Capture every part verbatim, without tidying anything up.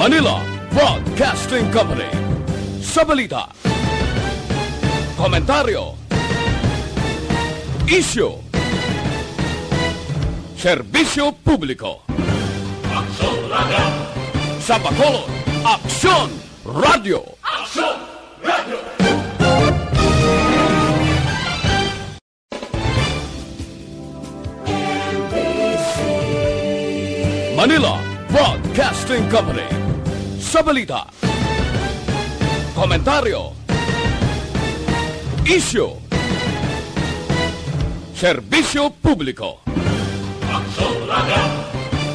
Manila Broadcasting Company. Sa balita, komentaryo, isyu, serbisyo publiko. Aksyon Radio. Sa Bacolod, Aksyon Radio. Aksyon Radio. Manila Broadcasting Company. Sa balita, komentaryo, isyu, serbisyo publiko. Aksyon Radio.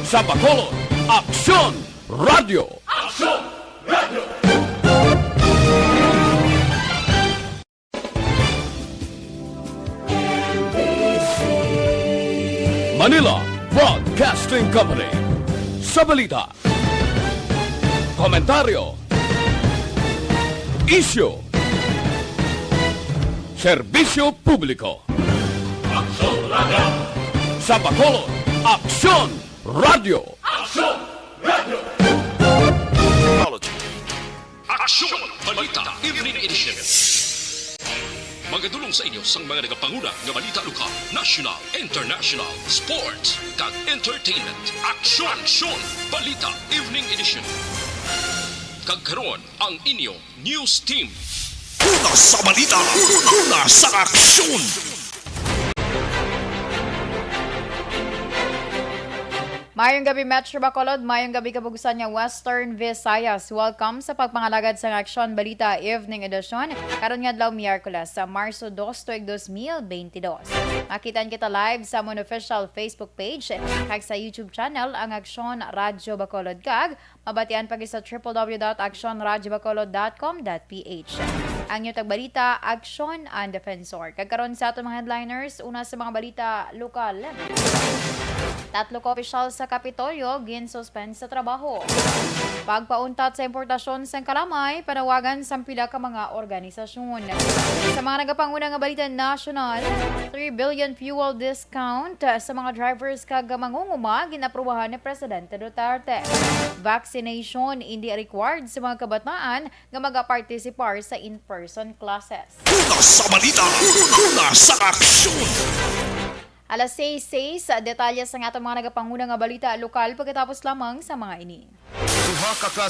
Sa Bacolod, Aksyon Radio. Aksyon Radio. Manila Broadcasting Company. Sa balita, komentaryo, isyu, serbisyo publiko. Aksyon Radio. Sa Bacolod, Aksyon Radio. Aksyon Radio. Technology. Aksyon Balita Evening Edition. Magadulong sa inyo sang mga nagapanguna nga balita lokal, national, international, sports, kag entertainment. Aksyon, Aksyon Balita Evening Edition. Kag karon, ang inyo news team. Una sa balita, una sa aksyon. Mayong gabi, Metro Bacolod. Mayong gabi, kabugsan nga Western Visayas. Welcome sa pagpangalagad sang Aksyon Balita Evening Edition. Karon nga adlaw, Miyerkules, sa Marso dos, tuig dos mil benti dos. Makitaan kita live sa amon official Facebook page kag sa YouTube channel, ang Aksyon Radyo Bacolod, kag mabatian pa gid sa triple W dot aksyon radyo bacolod dot com dot P H. Ang inyo tagbalita, Aksyon an Defensor. Kag karon sa aton mga headliners, una sa mga balita lokal. Tatlo ka opisyal sa Kapitolyo ginsuspend sa trabaho. Pagpauntat sa importasyon sang kalamay, panawagan sang pila ka mga organisasyon. Sa mga nagapanguna nga balita nasyonal, three billion fuel discount sa mga drivers kag mangunguma ginaprubahan ni Presidente Duterte. Vaccination indi required sa mga kabataan nga magapartisipar sa in-person classes. Una sa balita, una sa aksyon. Alas sais, sais, detalye sa atong mga nagapanguna nga balita lokal pagkatapos lamang sa mga ini. Duha ka ka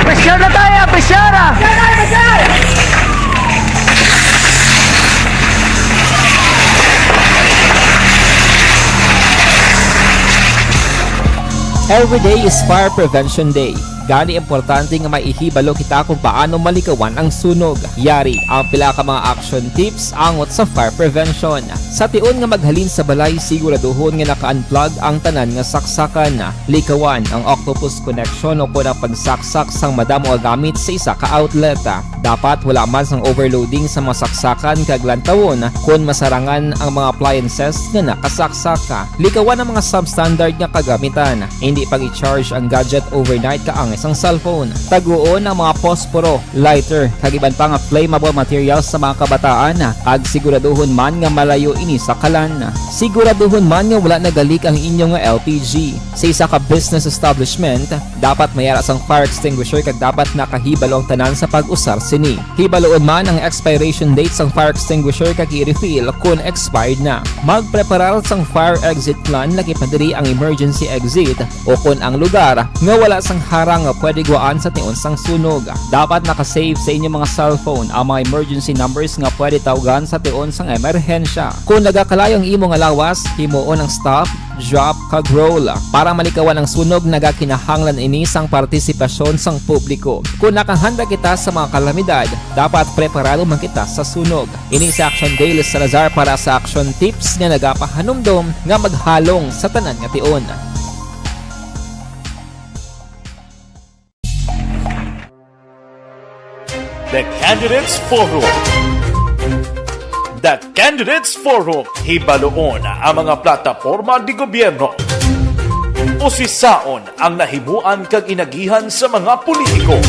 Pressure na tayo, pressure na! Every day is Fire Prevention Day. Gani, importante nga maihibalo kita kung paano malikawan ang sunog. Yari ang pila ka mga action tips angot sa fire prevention. Sa tion nga maghalin sa balay, siguraduhon nga naka-unplug ang tanan nga saksakan. Likawan ang octopus connection o kon ang pagsaksak sang madamo nga gamit sa isa ka outlet. Dapat wala man sang overloading sa mga saksakan kag lantawon kon masarangan ang mga appliances nga nakasaksak. Likawan ang mga substandard nga kagamitan. Hindi pag-i-charge ang gadget overnight kaangay sang cellphone. Taguon ang mga posporo, lighter, kag iban pa nga flammable materials sa mga kabataan, kag siguraduhon man nga malayo ini sa kalan. Siguraduhon man nga wala nagalik ang inyo nga L P G. Sa isa ka business establishment, dapat may ara sang fire extinguisher kag dapat nakahibalo ang tanan sa pag-usar sini. Hibaloon man ang expiration date sang fire extinguisher kag i-refill kon expired na. Magpreparar sang fire exit plan, lagi pa diri ang emergency exit o kon ang lugar nga wala sang harang nga pwede guwaan sa tion sang sunog. Dapat naka-save sa inyo mga cellphone ang mga emergency numbers nga pwede tawgan sa tion sang emerhensya. Kon nagakalayo ang imo nga lawas, himuon ang stop, drop, kag roll. Para malikawan ang sunog, nagakinahanglan ini sang partisipasyon sang publiko. Kon nakahanda kita sa mga kalamidad, dapat preparado man kita sa sunog. Ini si Action Dale Salazar para sa Action Tips nga nagapahanumdom nga maghalong sa tanan nga tion. The Candidates Forum. The Candidates Forum. Hibaloon ang mga plataporma di gobyerno. Usisaon ang nahimuan kag inagihan sa mga politiko.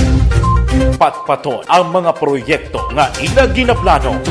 Patpaton ang mga proyekto nga ila ginaplano.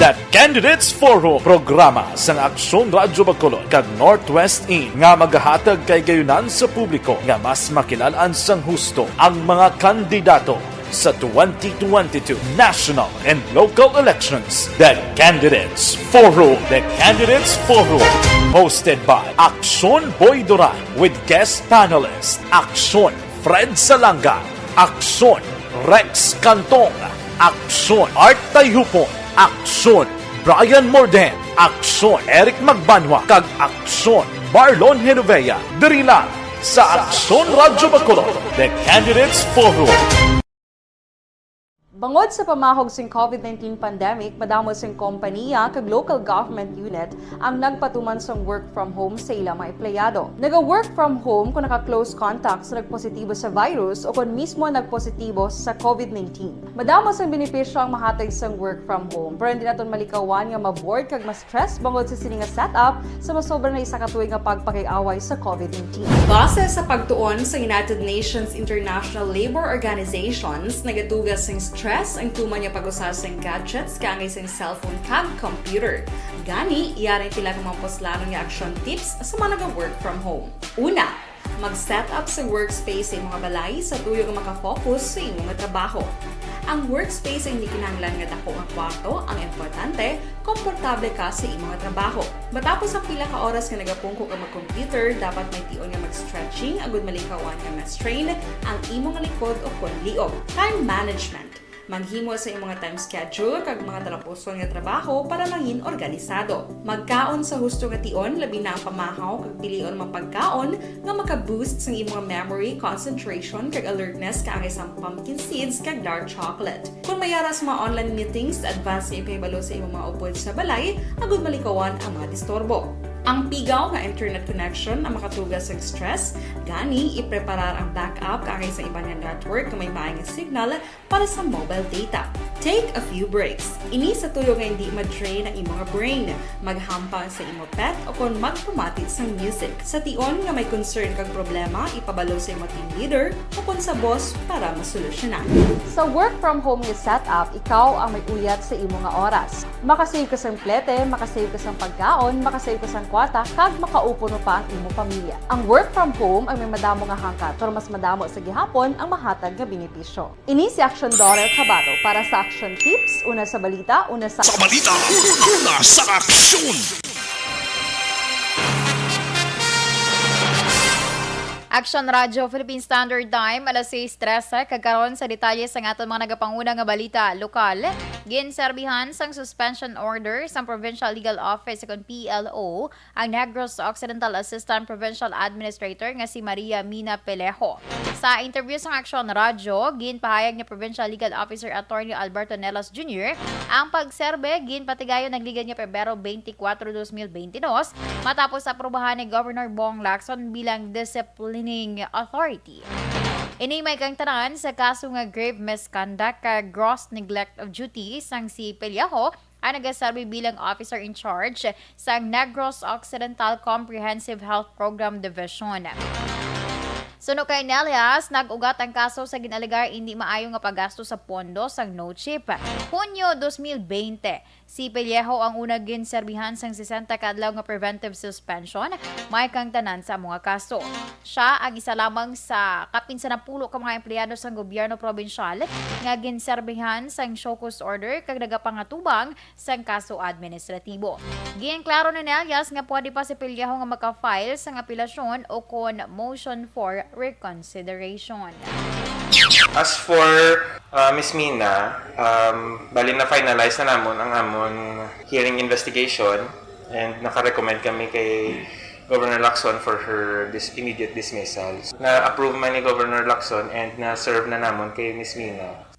The Candidates Forum, programa sang Aksyon Radyo Bacolod kag Northwest In nga magahatag kay gayunan sa publiko nga mas makilal-an sang husto ang mga kandidato sa twenty twenty-two national and local elections. The Candidates Forum. The Candidates Forum, hosted by Aksyon Boy Duran with guest panelist Aksyon Fred Salanga, Aksyon Rex Cantong, Aksyon Art Tayhupon, Aksyon Brian Morden, Aksyon Eric Magbanwa, kag Aksyon Marlon Genovea. Diri lang sa Aksyon Radyo Bacolod, The Candidates Forum. Bangod sa pamahog sing COVID nineteen pandemic, madamo sing kompaniya kag local government unit ang nagpatuman sang work from home sa ila mga empleyado. Naga-work from home kon naka-close contact sa nagpositibo sa virus o kon mismo nagpositibo sa COVID nineteen. Madamo sang benepisyo ang mahatag sang work from home, pero hindi naton malikawan nga ma-bored kag ma-stress bangod sa sini nga setup sa masobra na isa ka tuig nga pagpakig-away sa COVID nineteen. Base sa pagtuon sa United Nations International Labor Organizations, nagatuga sing stress ang tuman nga pag-usa sing gadgets kaangay sing cellphone kag computer. Gani, yari ang pila ka mga puslanon nga action tips sa mga naga-work from home. Una, mag-set up sa workspace sa imong balay sa tuyo nga maka-focus sa imong trabaho. Ang workspace ay hindi kinahanglan nga dako nga kwarto ang importante, komportable ka sa imong trabaho. Matapos ang pila ka oras nga nagapungko ka mag-computer, dapat may tion nga mag-stretching agud malikawan nga ma-strain ang imong likod o kon liog. Time management. Maghimo sa imong time schedule kag mga talapuson nga trabaho para mangin organisado. Magkaon sa husto nga tion, labi na ang pamahaw kag pilion mga pagkaon nga maka-boost sang imong memory, concentration, kag alertness kaangay sang pumpkin seeds kag dark chocolate. Kon may ara sa mga online meetings, advance nga ipahibalo sa imong mga upod sa balay agud malikawan ang mga disturbo. Ang pigaw nga internet connection ang makatuga sang stress, gani ipreparar ang backup kaangay sa iban nga network nga may maay nga signal para sa mobile data. Take a few breaks. Ini sa tuyo nga hindi ma-drain ang imo nga brain. Maghampang sa imo pet o kon magpamati sang music. Sa tion nga may concern kag problema, ipabalo sa imo team leader o kon sa boss para masolusyonan. Sa work from home nga setup, ikaw ang may uyat sa imo nga oras. Makasave ka sang plete, makasave ka sang pagkaon, makasave ka sang kwarta, kag makaupod pa ang imo pamilya. Ang work from home ay may madamo nga hangkat, pero mas madamo sa gihapon ang mahatag nga benepisyo. Ini si Action Daughter Tabato para sa Action Tips, una sa balita, una sa Sa balita, una sa aksyon. Action Radio Philippine Standard Time, alas sais trese, kag karon sa detalye sang aton mga nagapanguna nga balita lokal. Ginserbihan sang suspension order sang Provincial Legal Office, kon P L O, ang Negros Occidental Assistant Provincial Administrator nga si Maria Mina Pelejo. Sa interview sang Action Radio, ginpahayag ni Provincial Legal Officer Attorney Alberto Nelas Junior ang pagserbe ginpatigayon nagligad nga Pebrero twenty-four, twenty twenty-two, matapos aprubahan ni Governor Bong Lacson bilang disciplining authority. Ini may kang tanan sa kaso nga grave misconduct kag gross neglect of duty sang si Pelejo ang nagaserbi bilang officer in charge sa Negros Occidental Comprehensive Health Program Division. Suno kay Nelias, nag-ugat ang kaso sa ginalegar hindi maayo nga paggasto sa pondo sang NOCHIP. Hunyo dos mil bente, si Pelejo ang una ginserbihan sang sesenta ka adlaw nga preventive suspension, may kang tanan sa amo nga kaso. Siya ang isa lamang sa kapin sa napulo ka mga empleyado sang gobyerno probinsyal nga ginserbihan sang show cause order kag nagapangatubang sang kaso administratibo. Ginklaro ni Nelias nga pwede pa si Pelejo nga maka-file sang apelasyon o kon motion for reconsideration. As for uh, Miss Mina, um, bali na-finalize na namon ang amon hearing investigation and naka-recommend kami kay Governor Lacson for her dis- immediate dismissal. Na-approve man ni Governor Lacson and na-serve na namon kay Miss Mina.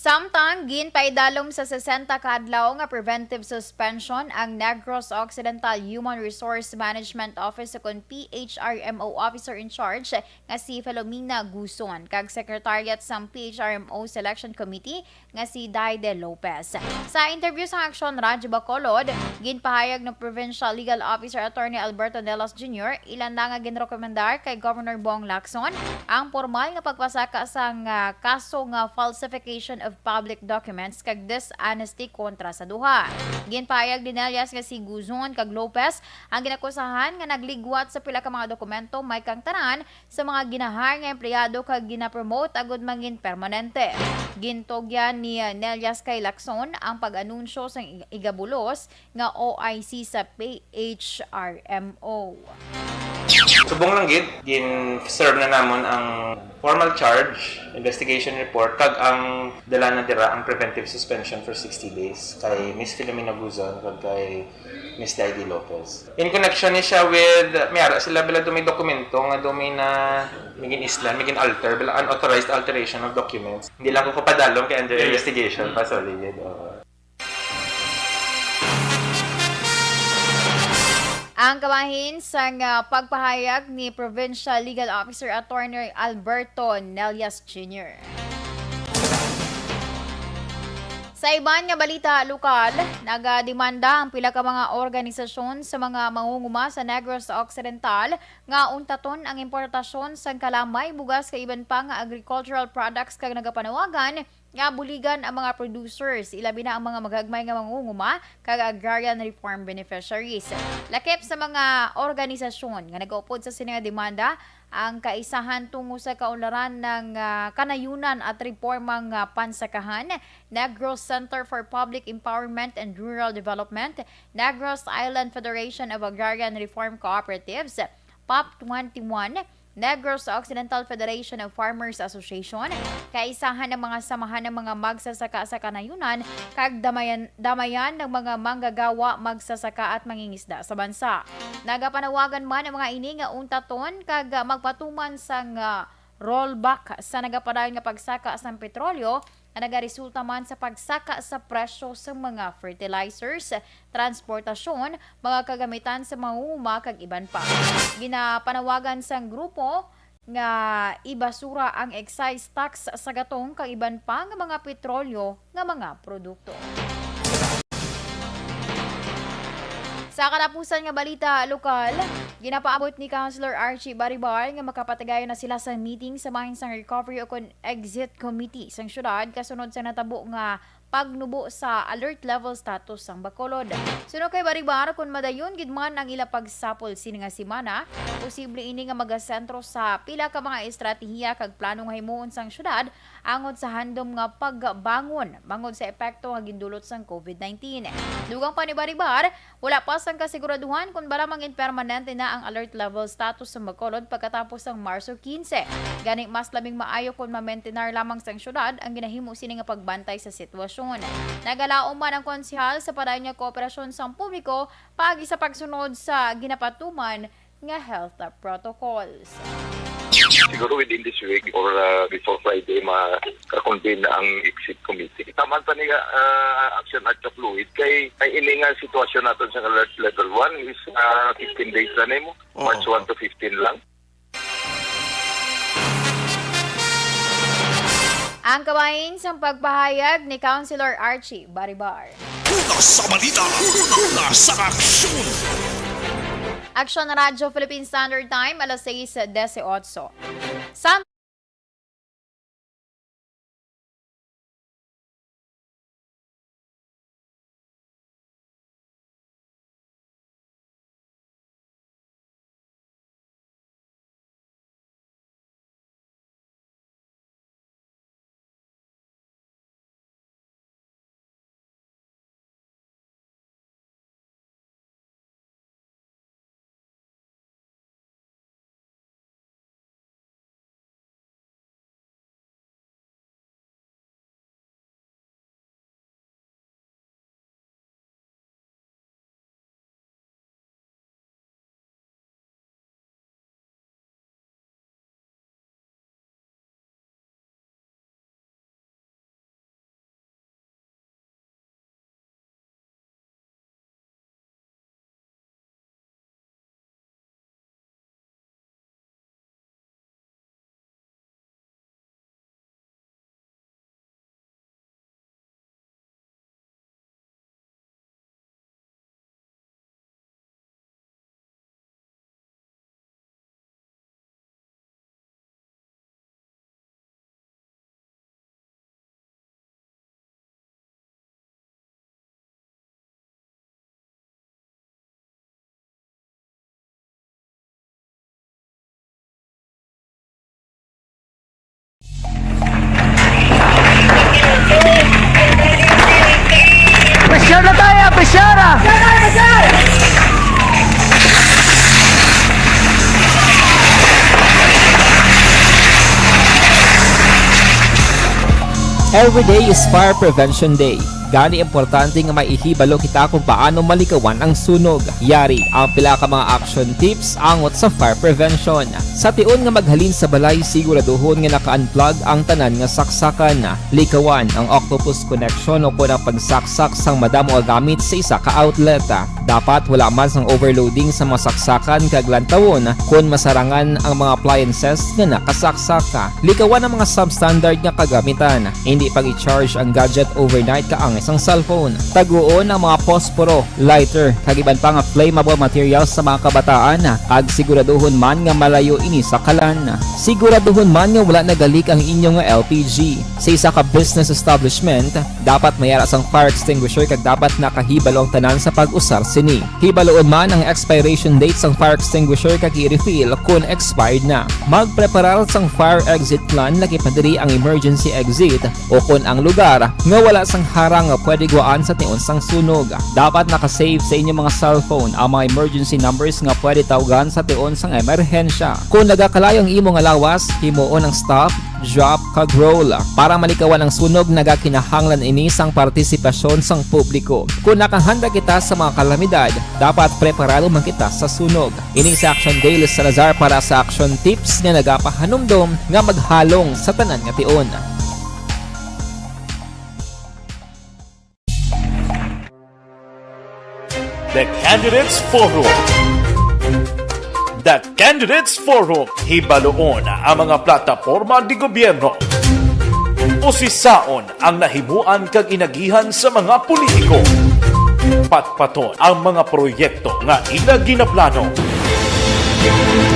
Samtang ginpaidalom sa sesenta ka adlaw nga preventive suspension ang Negros Occidental Human Resource Management Office, kon P H R M O officer in charge nga si Filomena Guzon kag secretariat sang P H R M O Selection Committee nga si Daide Lopez. Sa interview sa Aksyon Radyo Bacolod, ginpahayag ng Provincial Legal Officer Attorney Alberto Nelas Junior, ila na nga ginrekomendar kay Governor Bong Lacson ang pormal nga pagpasaka sang, ah, kaso nga falsification of public documents kag dishonesty kontra sa duha. Ginpahayag ni Nelias nga si Guzon kag Lopez ang ginakusahan nga nagligwat sa pila ka mga dokumento may kang tanan sa mga ginahire nga empleyado kag ginapromote agud mangin permanente. Gintugyan ni Nelias kay Lacson ang pag-anunsyo sang ig- igabulos nga O I C sa P H R M O. Subong lang gid, gin-serve na namon ang formal charge, investigation report, kag ang dala na dira ang preventive suspension for sixty days kay Miss Filomena Guzon kag kay Miss Daidy Lopez. In connection ni siya with, may ara sila bila do may dokumento nga do may na may gin-islan, may gin-alter, bila unauthorized alteration of documents. Hindi lang ko kapadalom kay under investigation pa, sorry gid. Oo. Ang kabahin sang, ah, pagpahayag ni Provincial Legal Officer Attorney Alberto Nelias Junior. Sa iban nga balita lokal, nagademanda ang pila ka mga organisasyon sa mga mangunguma sa Negros Occidental nga untaton ang importasyon sang kalamay, bugas kag iban pa nga agricultural products kag nagapanawagan nga buligan ang mga producers, ilabi na ang mga magagmay nga mangunguma kag agrarian reform beneficiaries. Lakip sa mga organisasyon nga nagaupod sa sini nga demanda, ang Kaisahan tungo sa Kaunlaran ng, ah, Kanayunan at Reformang, ah, Pansakahan, Negros Center for Public Empowerment and Rural Development, Negros Island Federation of Agrarian Reform Cooperatives, POP twenty-one, Negros Occidental Federation of Farmers Association, Kaisahan ng mga Samahan ng mga Magsasaka sa Kanayunan, kag Damayan, Damayan ng mga Manggagawa, Magsasaka at Mangingisda sa Bansa. Nagapanawagan man ang mga ini nga untaton kag magpatuman sang, ah, rollback sa nagapadayon nga pagsaka sang petrolyo nga nagaresulta man sa pagsaka sa presyo sa mga fertilizers, transportasyon, mga kagamitan sa mangunguma kag iban pa. Ginapanawagan sang grupo nga ibasura ang excise tax sa gatong kag iban pa nga mga petrolyo nga mga produkto. Sa katapusan nga balita lokal, ginapaabot ni Councilor Archie Baribar nga makapatigayon na sila sa meeting sa bahin sang Recovery o kon Exit Committee sang syudad kasunod sa natabo nga pagnubo sa alert level status sang Bacolod. Suno kay Baribar, kon madayon gid man ang ila pagsapol sini nga semana, posible ini nga magasentro sa pila ka mga estratehiya kag plano nga himuon sang syudad angot sa handom nga pagbangon bangod sa epekto nga gindulot sang covid nineteen. Dugang pa ni Baribar, wala pa sang kasiguraduhan kon bala mangin permanente na ang alert level status sa Bacolod pagkatapos sang Marso quince. Gani, mas labing maayo kon mamentenar lamang sang syudad ang ginahimo sini nga pagbantay sa sitwasyon. Nagalaom man ang konsehal sa padayon nga kooperasyon sang publiko paagi sa pagsunod sa ginapatuman nga health protocols. Siguro within this week or, uh, before Friday, ma-convene na ang exit committee. Taman pa ni, uh, Action Act of Fluid kay ay ini nga sitwasyon naton sa alert level one is, uh, fifteen days na nimo. Oo. March one to fifteen lang. Ang kabahin sang pagpahayag ni Councilor Archie Baribar. Una sa balita, una sa aksyon. Aksyon Radyo Philippine Standard Time, alas sais dieciocho. San Pressure na tayo, pressure ah! Every day is Fire Prevention Day. Gani, importante nga may ihibalo kita kung paano malikawan ang sunog. Yari ang pila ka mga action tips angot sa fire prevention. Sa tion nga maghalin sa balay, siguraduhon nga naka-unplug ang tanan nga saksakan. Likawan ang octopus connection o kon ang pagsaksak sang madamo nga gamit sa isa ka outlet. Dapat wala man sang overloading sa mga saksakan kag lantawon kon masarangan ang mga appliances nga nakasaksak. Likawan ang mga substandard nga kagamitan. Hindi pag-i-charge ang gadget overnight kaangay sang cellphone. Taguon ang mga posporo, lighter, kag iban pa nga flammable materials sa mga kabataan, kag siguraduhon man nga malayo ini sa kalan. Siguraduhon man nga wala nagalik ang inyo nga L P G. Sa isa ka business establishment, dapat may ara sang fire extinguisher kag dapat nakahibalo ang tanan sa pag-usar sini. Hibaloon man ang expiration date sang fire extinguisher kag i-refill kon expired na. Magpreparar sang fire exit plan, lakip na diri ang emergency exit o kon ang lugar nga wala sang harang nga pwede gwaan sa tion sang sunog. Dapat naka-save sa inyo mga cellphone ang mga emergency numbers nga pwede tawgan sa tion sang emerhensya. Kon nagakalayo ang imo nga lawas, himuon ang stop, drop, kag roll. Para malikawan ang sunog, nagakinahanglan ini sang partisipasyon sang publiko. Kon nakahanda kita sa mga kalamidad, dapat preparado man kita sa sunog. Ini si Action Dale Salazar para sa Action Tips nga nagapahanumdom nga maghalong sa tanan nga tion. The Candidates Forum. The Candidates Forum. Hibaloon ang mga plataporma de gobyerno. Usisaon ang nahimuan kag inagihan sa mga politiko. Patpaton ang mga proyekto nga ila ginaplano.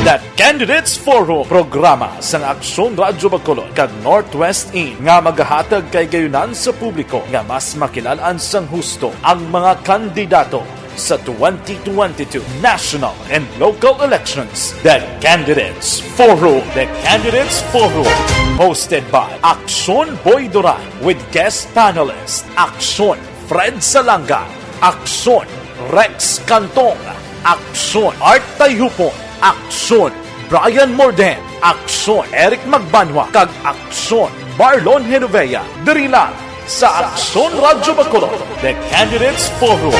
The Candidates Forum, programa sang Aksyon Radyo Bacolod kag Northwest Inn nga magahatag kahigayonan sa publiko nga mas makilalan sang husto ang mga kandidato sa twenty twenty-two national and local elections. The Candidates Forum. The Candidates Forum, hosted by Aksyon Boy Duran with guest panelist Aksyon Fred Salanga, Aksyon Rex Cantong, Aksyon Art Tayhupon, Aksyon Brian Morden, Aksyon Eric Magbanwa, kag Aksyon Marlon Genovea. Diri lang sa Aksyon Radyo Bacolod, The Candidates Forum.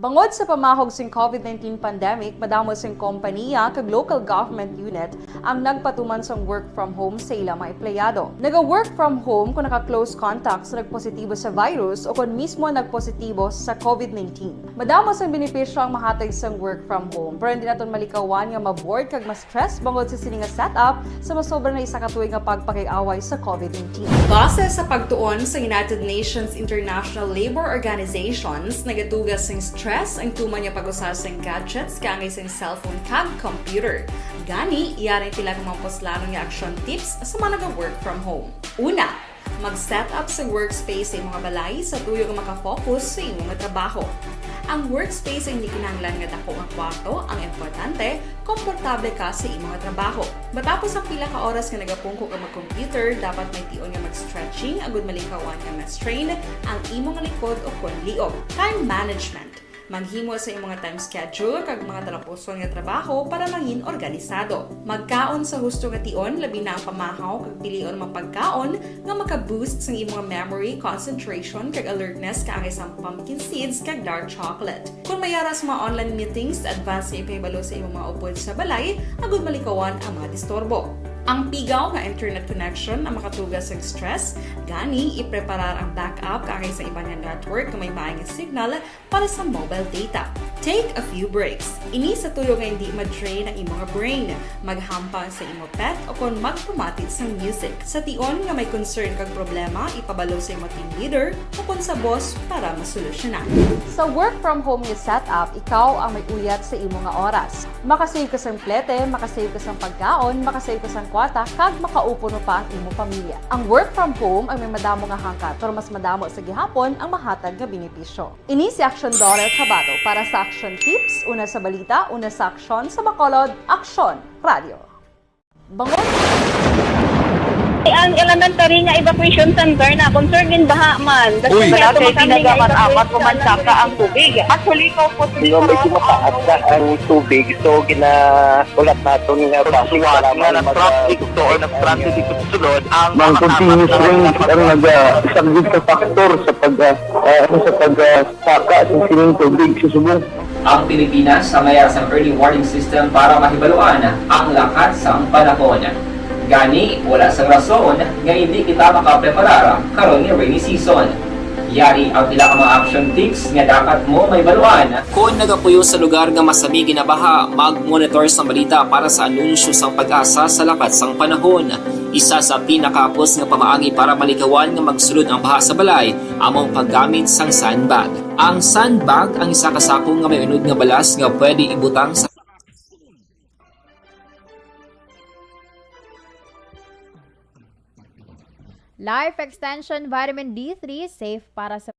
Bangod sa pamahog sing covid nineteen pandemic, madamo sing kompaniya kag local government unit ang nagpatuman sang work from home sa ila mga empleyado. Naga-work from home kung naka-close contact sa nagpositibo sa virus o kon mismo nagpositibo sa covid nineteen. Madamo sang benepisyo ang mahatag sang work from home, pero hindi naton malikawan nga ma-bored kag ma-stress bangod sa sini nga setup sa masobra na isa ka tuig nga pagpakig-away sa covid nineteen. Base sa pagtuon sa United Nations International Labor Organizations, nagatuga sing stress ang tuman nga pag-usa sing gadgets kaangay sing cellphone kag computer. Gani, yari ang pila ka mga puslanon nga action tips sa mga naga-work from home. Una, mag-set up sa workspace sa imong balay sa tuyo nga makafocus sa imong trabaho. Ang workspace ay hindi kinahanglan nga dako nga kwarto, ang importante, komportable ka sa imong trabaho. Matapos ang pila ka oras nga nagapungko ka mag-computer, dapat may tion nga mag-stretching agud malikawan nga ma-strain ang imong likod o kon liog. Time management. Maghimo sa imong time schedule kag mga talapuson nga trabaho para mangin organisado. Magkaon sa husto nga tion, labi na ang pamahaw kag pilion ang mga pagkaon nga maka-boost sang imong memory, concentration, kag alertness kaangay sang pumpkin seeds kag dark chocolate. Kung may ara sa mga online meetings, advance nga ipahibalo sa imong mga upod sa balay agud malikawan ang mga disturbo. Ang pigaw nga internet connection ang makatuga sang stress, gani ipreparar ang backup kaangay sa iban nga network nga may maayong signal para sa mobile data. Take a few breaks. Ini sa tuyo nga hindi ma-drain ang imong brain. Maghampang sa imo pet o kon magpamati sang music. Sa tion nga may concern kag problema, ipabalo sa imo team leader o kon sa boss para masolusyonan. Sa work from home nga setup, ikaw ang may uyat sa imo nga oras. Makasave ka sang plete, makasave ka sang pagkaon, makasave ka sang kwarta, kag makaupod pa ang imo pamilya. Ang work from home ang may madamo nga hangkat, pero mas madamo sa gihapon ang mahatag nga benepisyo. Ini si Action Daughter Chavado para sa Action Tips, una sa balita, una sa aksyon, sa Bacolod, Aksyon Radio. Bangod Ang elementary nga evacuation center na concerned in baha man. Uy. Wala kay pinagamat-amat ko man saka ang tubig. Actually, ko po. Medyo mataas na ang tubig, so gina-, ulat naton nga basi nga na-traffic to or na-stranded dito sa sulod ang mga continuous rains ang naga-, isa gid ka factor sa pag, ah, ah, ano, sa pag, ah, saka sa sining tubig sa subong. Ang Pilipinas ang may ara sang early warning system para mahibaluan ang lakat sang panahon. Gani, wala sang rason nga hindi kita makapreparar karon nga rainy season. Yari ang pila ka mga action tips nga dapat mo mahibaluan. Kon nagapuyo sa lugar nga masami ginabaha, mag-monitor sang balita para sa anunsyo sang PAGASA sa lakat sang panahon. Isa sa pinakahapos nga pamaagi para malikawan nga magsulod ang baha sa balay amo ang paggamit sang sandbag. Ang sandbag ang isa ka sako nga may unod nga balas nga pwede ibutang sa Life Extension Vitamin D three, safe para sa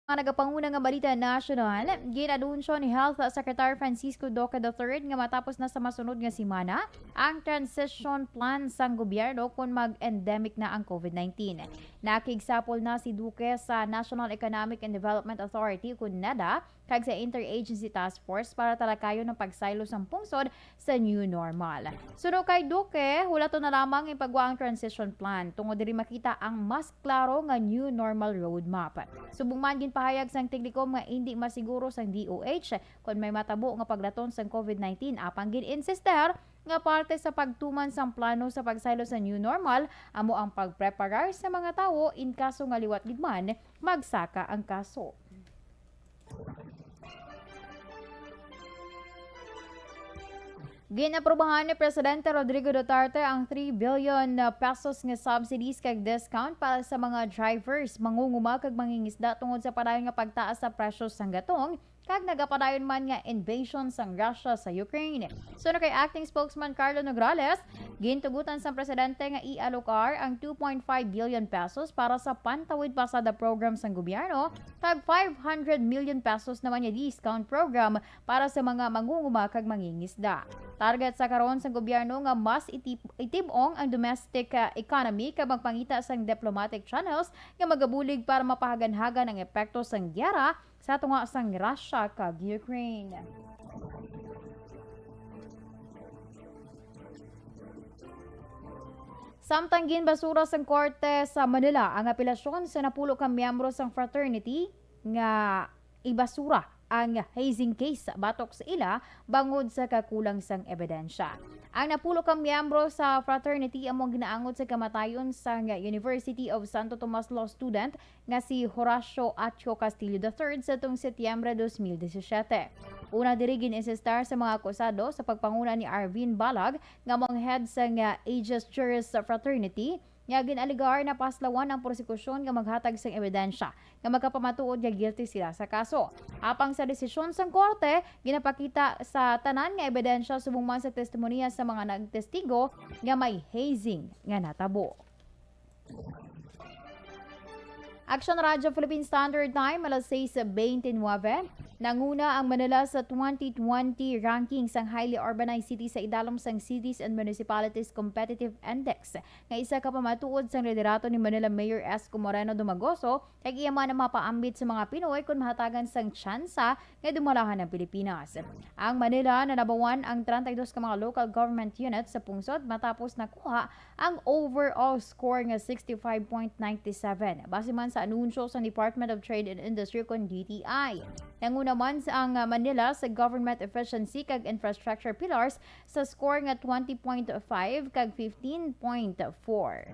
mga nagapanguna nga balita nasyonal, ginanunsyo ni Health Secretary Francisco Duque the third nga matapos na sa masunod nga semana ang transition plan sang gobyerno kon mag-endemic na ang COVID nineteen. Nakigsapol na si Duque sa National Economic and Development Authority, kon NEDA, kag sa Interagency Task Force para talakayon ang pagsaylo sang pungsod sa new normal. Suno kay Duque, hulaton na lamang ipagwa ang transition plan tungod diri makita ang mas klaro nga new normal roadmap. Subong man, ginpahayag sang Tiglicom nga indi masiguro sang D O H kon may matabo nga paglaton sang COVID nineteen, apang gin-insister nga parte sa pagtuman sang plano sa pagsaylo sa new normal amo ang pagpreparar sa mga tawo in kaso nga liwat gid man magsaka ang kaso. Gin-aprubahan ni Presidente Rodrigo Duterte ang three billion pesos nga subsidies kag discount para sa mga drivers, mangunguma kag mangingisda tungod sa padayon nga pagtaas sa presyo sang gatong kag nagapadayon man nga invasion sang Russia sa Ukraine. Suno kay Acting Spokesman Carlo Nograles, gintugutan sang presidente nga i-alokar ang two point five billion pesos para sa Pantawid Pasada program sang gobyerno kag five hundred million pesos naman nga discount program para sa mga mangunguma kag mangingisda. Target sa karon sang gobyerno nga mas itib-, itib-ong ang domestic, ah, economy kag magpangita sang diplomatic channels nga magabulig para mapahaganhagan ang epekto sang giyera sa tunga sang Russia kag Ukraine. Samtang ginbasura sang korte sa Manila ang apelasyon sa napulo ka miyembro sang fraternity nga ibasura ang hazing case batok sa ila bangod sa kakulang sang ebidensya. Ang napulo ka miyembro sa fraternity amo ang ginaangot sa kamatayon sang University of Santo Tomas Law student nga si Horacio Atio Castillo the third sa tong Setyembre dos mil disisiete. Una diri, gin-insistar sa mga akusado sa pagpanguna ni Arvin Balag nga amo ang head sang Aegis Juris Fraternity nga gin-alegar na paslawan ang prosekusyon nga maghatag sang ebidensya nga magapamatuod nga guilty sila sa kaso. Apang sa desisyon sang korte, ginapakita sa tanan nga ebidensya subong man sa testimonya sa mga nagtestigo nga may hazing nga natabo. Aksyon Radyo Philippine Standard Time, alas sais bente nuebe. Nanguna ang Manila sa twenty twenty ranking sang highly urbanized city sa idalom sang Cities and Municipalities Competitive Index, nga isa ka pamatuod sang liderato ni Manila Mayor Isko Moreno Dumagoso, kag iya man ang mapaambit sa mga Pinoy kon mahatagan sang tsansa nga dumalahan ang Pilipinas. Ang Manila nalabawan ang treinta y dos ka mga local government units sa pungsod matapos nakuha ang overall score nga sixty-five point nine seven, base man sa anunsyo sa Department of Trade and Industry kon D T I. Nanguna man sa ang Manila sa government efficiency kag infrastructure pillars sa score nga twenty point five kag fifteen point four.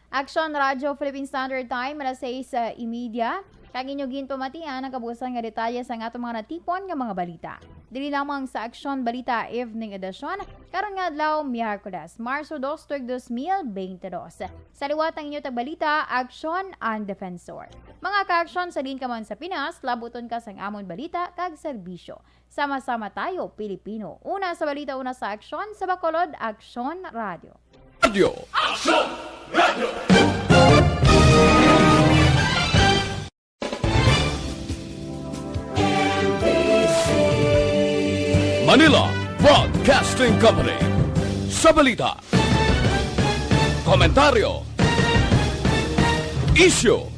Aksyon Radyo Philippine Standard Time, alas sais, ah, y media. Kag inyo ginpamatian ang kabuusan nga detalye sa atong mga natipon nga mga balita. Diri lamang sa Aksyon Balita Evening Edition, karon nga adlaw, Miyerkules, Marso dos, tuig dos mil bente dos. Sa liwat ang inyo tagbalita, Aksyon ang Defensor. Mga ka-aksyon, sa diin ka man sa Pinas, labuton ka sang amon balita kag serbisyo. Sama-sama tayo, Pilipino. Una sa balita, una sa aksyon, sa Bacolod, Aksyon Radio. Radyo. Aksyon Radio. Manila Broadcasting Company. Sa balita, komentaryo, isyu,